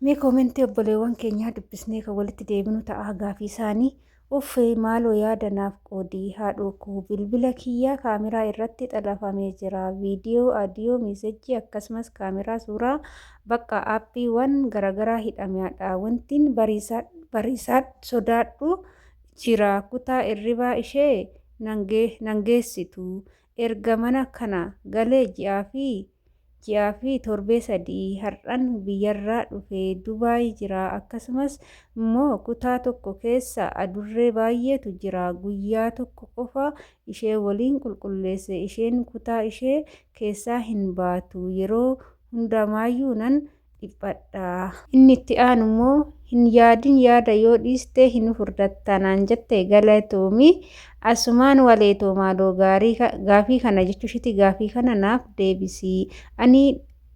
Mee koomentii obboleewwan keenyaa dubbisnee kan walitti deebinu ta'a gaafii isaanii. Uffee maaloo yaada naaf qoodii haadhoo koo bilbila kiyyaa kaameraa irratti xalafamee jira. Viidiyoo, aadiyoo, miisejii akkasumas kaameraa suuraa bakka aappiiwwan garaagaraa hidhameedha. Wantiin bariisaa sodaadhu jira. Kutaa irribaa ishee nan geessitu. Erga mana kana galee ji'aa fi torbee 3 har'an biyyarraa dhufee Dubaay jira. Akkasumas immoo kutaa tokko keessa adurree baay'eetu jira. Guyyaa tokko qofa ishee waliin qulqulleesse. Isheen kutaa ishee keessaa hin baatu. Yeroo hundumaayyuu nan dhiphadha. Inni itti aanu immoo hin yaadin yaada yoo dhiiste hin furdatta naan jette galatoomi. Asumaan waleetoo maaloo gaafii kana jechuushiiti gaafii kana naaf deebisi.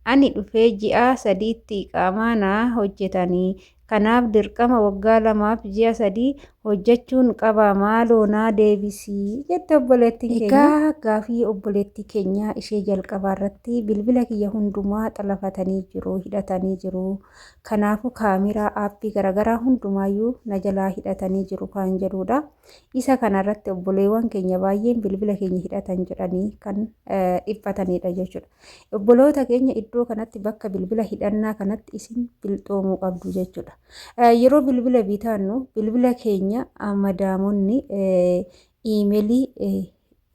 Ani dhufee ji'a 3tti iqaamaa naa hojjetanii. Kanaaf dirqama waggaa 2f ji'a 3 hojjechuun qaba maaloo naa deebisi jette obboleettiin keenya. Egaa gaafii obboleettii keenya ishee jalqabaa irratti bilbila kiyya hundumaa xalafatanii jiru, hidhatanii jiru. Kanaafuu kaameraa aappii garaagaraa hundumaayyuu na jalaa hidhatanii jiru kan jedhudha. Isa kanarratti obboleewwan keenya baay'een bilbila keenya hidhatan jedhanii kan dhiphatanidha jechuudha. Obboloota keenya iddoo kanatti bakka bilbila hidhannaa kanatti isin bilxoomuu qabdu jechuudha. Yeroo bilbila bitaannu bilbila keenya madaamonni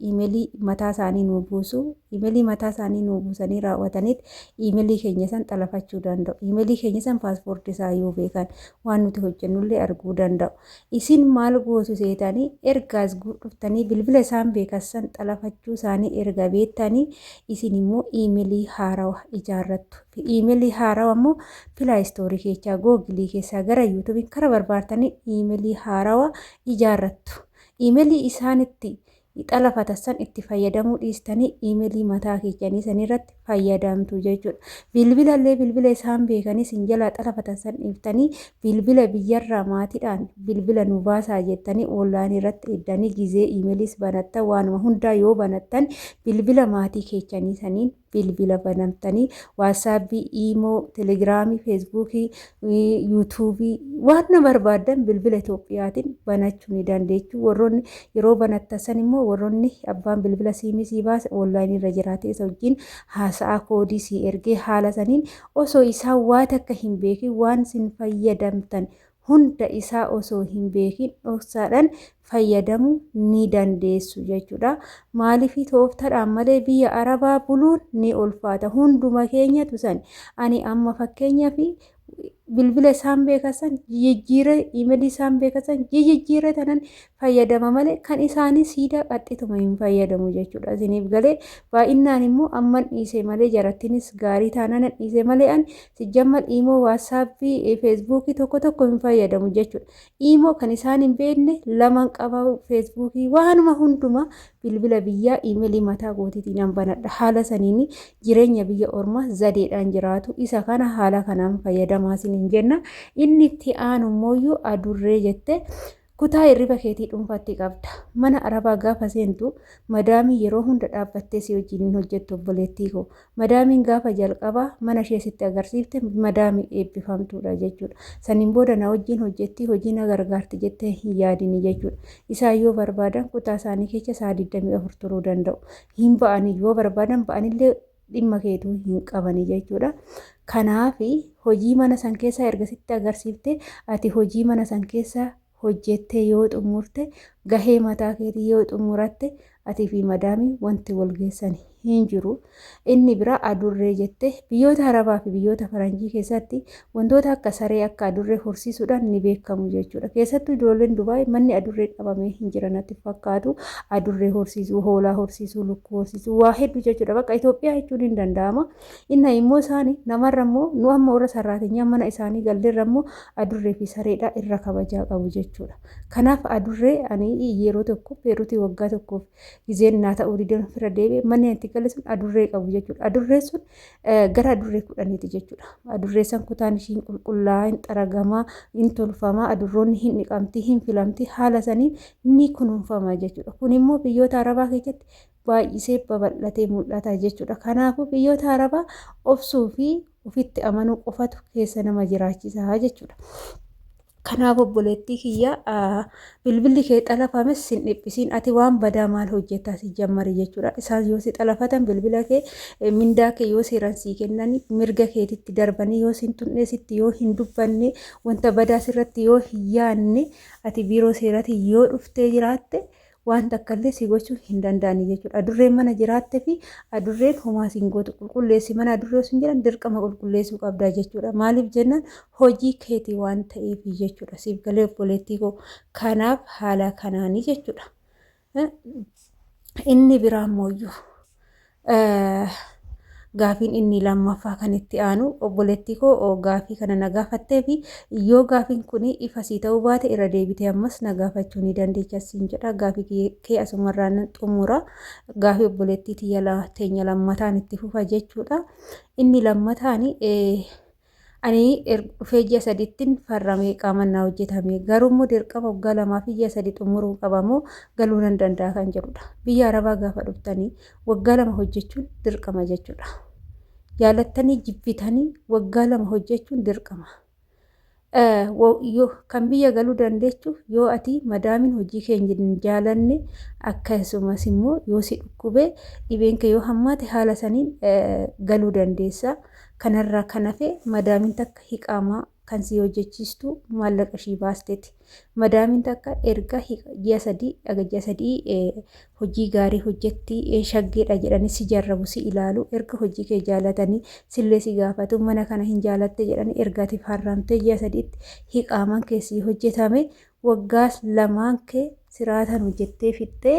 iimeelii mataa isaanii nuu buusu. Iimeelii mataa isaanii nuu buusanii raawwataniit iimeelii keenya san xalafachuu danda'u. Iimeelii keenya san paaspoortii isaa yoo beekan waan nuti hojjennullee arguu danda'u. Isin maal gootu seetanii ergaas dhuftanii bilbila isaan beekan san xalafachuu isaanii erga beektanii isin immoo iimeelii haarawa ijaarrattu. Iimeelii haarawa immoo Play Store keessaa, Googilii keessaa gara yuutuubiin kara barbaadtanii iimeelii haarawa ijaarrattu. Iimeelii isaan itti xalafatan san itti fayyadamuu dhiistanii iimeelii mataa keessanii sanirratti fayyadamtu jechuudha. Bilbilallee bilbila isaan beekanii isin jalaa xalafatan san dhiiftanii bilbila biyyarraa maatiidhaan bilbila nu baasaa jettanii onlaayinii irratti eddanii gizee iimeeliis banattan waanuma hundaa yoo banattan bilbila maatii keessanii saniin bilbila banamtanii waatsaapii, iimoo, telegiraamii, feesbuukii, yuutuubii waan barbaaddan bilbila Itoophiyaatiin banachuu ni dandeechu. Warroonni yeroo banattan san immoo warroonni abbaan bilbila siimii sii baase onlaayinii irra jiraate isa wajjin haasa'aa koodii sii ergee haala saniin osoo isaan waa takka hin beekin waan sin fayyadamtan hunda isaa osoo hin beekin dhoksaadhaan fayyadamuu ni dandeessu jechuudha. Maaliif tooftaadhaan malee biyya Arabaa buluun ni ulfaata. Hunduma keenyatu san ani amma fakkeenyaaf bilbila isaan beekan san jijjiiree iimeelii isaan beekan san jijjiiree tanan fayyadama malee kan isaanii siidaa qaxxituma hin fayyadamu jechuudha. Isiniif galee baay'inaan immoo amman dhiise malee jarattinis gaarii taanaan dhiise malee ani sijjammal iimoo waatsaappii feesbuukii tokko tokko hin fayyadamu jechuudha. Iimoo kan isaan hin beekne laman qaba feesbuukii waanuma hunduma bilbila biyyaa iimeelii mataa kootiitiin an banadha. Haala saniin jireenya biyya ormaa zadeedhaan jiraatu isa kana haala kanaan fayyadamaa isiniin jenna. Inni itti aanu immoo adurree jette kutaa hirriba keetii dhuunfaatti qabda. Mana arabaa gaafa seentu madaamii yeroo hunda dhaabbattee si wajjin hin hojjettu obboleettii koo. Madaamiin gaafa jalqabaa mana ishee sitti agarsiifte madaamii eebbifamtuudha jechuudha. Saniin booda na wajjin hojjetti hojii na gargaarti jettee hin yaadini jechuudha. Isaan yoo barbaadan kutaa isaanii keessa sa'a 24 turuu danda'u. Hin ba'anii yoo barbaadan ba'anillee dhimma keetuu hin qabani jechuudha. Kanaaf hojii mana san keessaa erga sitti agarsiifte ati hojii mana san keessaa hojjettee yoo xumurte gahee mataa keetii yoo xumuratte atii fi madaamii wanti wal geessan hin jiru. Inni biraa adurree jette biyyoota Arabaa fi biyyoota Faranjii keessatti wantoota akka saree akka adurree horsiisuudhaan ni beekamu jechuudha. Keessattuu ijoolleen Dubaay manni adurree qabamee hin jiran natti fakkaatu. Adurree horsiisuu, hoolaa horsiisuu, lukkuu horsiisuu waa hedduu jechuudha. Bakka Itoophiyaa jechuun hin danda'ama. Inni immoo isaanii namarra immoo nu amma warra sarraatinyaa mana isaanii galleerra immoo adurree fi sareedha irra kabajaa qabu jechuudha. Kanaaf adurree ani yeroo tokko Beeruutii waggaa tokkoof gizeen naa ta'uu didee fira deebi'e manni itti gale sun adurree qabu jechuudha. Adurree sun gara adurree 10ti jechuudha. Adurree san kutaan ishiin qulqullaa'aa hin xaragamaa hin tolfamaa adurroonni hin dhiqamti hin filamti haala saniin ni kunuunfama jechuudha. Kun immoo biyyoota Arabaa keessatti baay'isee babal'atee mul'ata jechuudha. Kanaafuu biyyoota Arabaa obsuu fi Ofitti amanuu qofatu keessa nama jiraachisa jechuudha. Kanaaf obboleettii kiyya bilbilli kee xalafames sin dhiphisiin ati waan badaa maal hojjettaa si jammari jechuudha. Isaan yoo si xalafatan bilbila kee mindaa kee yoo seeraan sii kennan mirga keetitti darbanii yoo sin tunne sitti yoo hin dubbanne wanta badaa sirratti yoo hin yaanne ati biiroo seeratii yoo dhuftee jiraatte waan takkallee si gochuu hin danda'ani jechuudha. Adurreen mana jiraatte fi adurreen homaa siin gootu qulqulleessi mana adurree osoo hin jedhan dirqama qulqulleessuu qabda jechuudha. Maaliif jennaan hojii keetii waan ta'eef jechuudha. Siif galee obboleettii koo kanaaf haala kanaanii jechuudha. Inni biraa mooyyuu Gaafiin inni lammaffaa kan itti aanu obboleettii koo gaafii kana na gaafattee fi yoo gaafiin kun ifa sii ta'uu baate irra deebitee ammas na gaafachuu ni dandeecha siin jedha. Gaafii kee asumarraa nan xumura. Gaafii obboleettii tiyya teenya lammataan itti fufa jechuudha. Inni lammataan Ani dhufee ji'a sadittin farramee qaaman naa hojjetame. Garuu immoo dirqama waggaa lamaa fi ji'a sadi xumuruu qaba moo galuu nan danda'a kan jedhudha. Biyya Arabaa gaafa dhuftanii waggaa 2 hojjechuun dirqama jechuudha. Jaalattanii jibbitanii waggaa 2 hojjechuun dirqama. Kan biyya galuu dandeechu yoo ati madaamin hojii kee hin jaalanne akkasumas immoo yoo si dhukkube dhibeen kee yoo hammaate haala saniin galuu dandeessa. Kanarraa kan hafe madaamin takka hiqaamaa kan si hojjechiistu maallaqa ishii baasteti. Madaamin takka erga ji'a sadii aga ji'a sadii hojii gaarii hojjetti shaggeedha jedhanii si jarrabu si ilaalu erga hojii kee jaalatanii sillee si gaafatu mana kana hin jaalatte jedhanii erga ati farramtee ji'a sadiitti hiqaaman kee si hojjetame waggaa lamaan kee siraataan hojjettee fixxee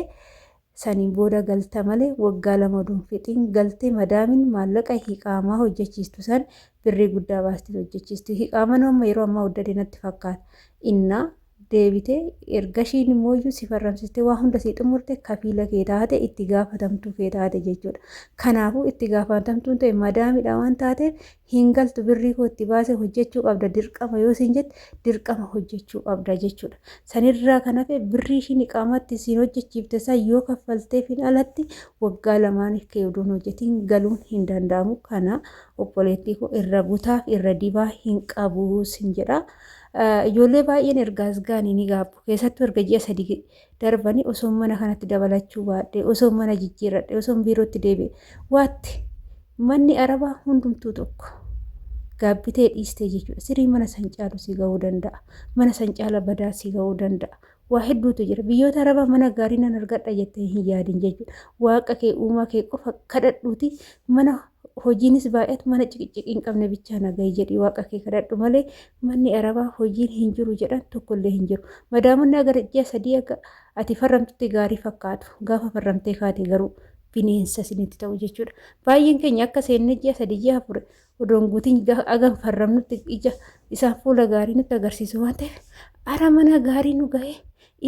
saniin booda galta malee waggaa 2 oduu hin fixin galte madaamin maallaqa hiqaamaa hojjechiistu san birrii guddaa baastee hojjechiisti. Hiqaaman amma yeroo ammaa waddade natti fakkaata. Innaa deebitee erga ishiin immooyyuu si farramsistee waa hunda si xumurte kafiila kee taate itti gaafatamtuu kee taate jechuudha. Kanaafuu itti gaafatamtuun ta'e madaamidha waan taateef hin galtu birrii koo itti baase hojjechuu qabda dirqama yoo siin jette dirqama hojjechuu qabda jechuudha. Sanirraa kan hafe birrii ishiin iqaamatti siin hojjechiifte san yoo kaffalteefin alatti waggaa lamaaniif kee oduun hojjetiin galuun hin danda'amu. Kana obboleettii koo irra butaaf irra dibaa hin qabu sin jedha. Ijoollee baay'een erga as ga'anii ni gaabbu. Keessattuu erga ji'a sadii darbanii osoo mana kanatti dabalachuu baadhee, osoo mana jijjiirradhe, osoo biirootti deebi'e waatti Manni arabaa hundumtuu tokko. Gaabbitee dhiistee jechuudha. Sirii mana san caalu si ga'uu danda'a. Mana san caala badaa si ga'uu danda'a. Waa hedduutu jira. Biyyoota arabaa mana gaarii nan argadha jettee hin yaadin jechuudha. Waaqa kee uumaa kee qofa kadhadhuuti mana hojiinis baay'atu mana ciqiciqii hin qabne bichaa na gahi jedhii waaqa kee kadhadhu malee manni arabaa hojiin hin jiru jedhan tokkollee hin jiru. Madaamonni agar ji'a sadii akka ati farramtutti gaarii fakkaatu. Gaafa farramtee kaate garuu bineensa isinitti ta'u jechuudha. Baay'een keenya akka seennee ji'a sadii ji'a afur odoon guutiin agam farramnutti ija isaan fuula gaarii nutti agarsiisu waan ta'eef ara mana gaarii nu ga'e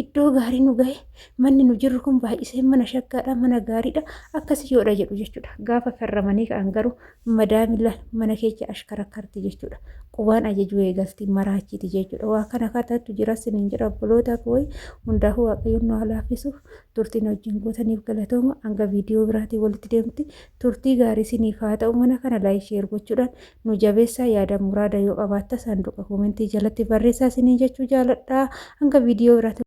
iddoo gaarii nu ga'e manni nu jirru kun baay'isee mana shaggaadha mana gaariidha akkasii yoodha jedhu jechuudha. Gaafa farramanii ka'an garuu madaamila mana keessa ashkarakkarti jechuudha. Qubaan ajajuu eegalti maraachiti jechuudha. Waa kana kanatu jira sinin jedha obboloota koo hundaafuu waaqayyoon nu haa laaffisu. Turtii na wajjin gootaniif galatooma. Hanga viidiyoo biraatiin walitti deemti. Turtii gaarii isiniif haa ta'u. Mana kana like share gochuudhaan nu jabeessaa. Yaada muraada yoo qabaatta saanduqa koomentii jalatti barreessaa isiniin jechuu jaaladha. Hanga viidiyoo biraatiin.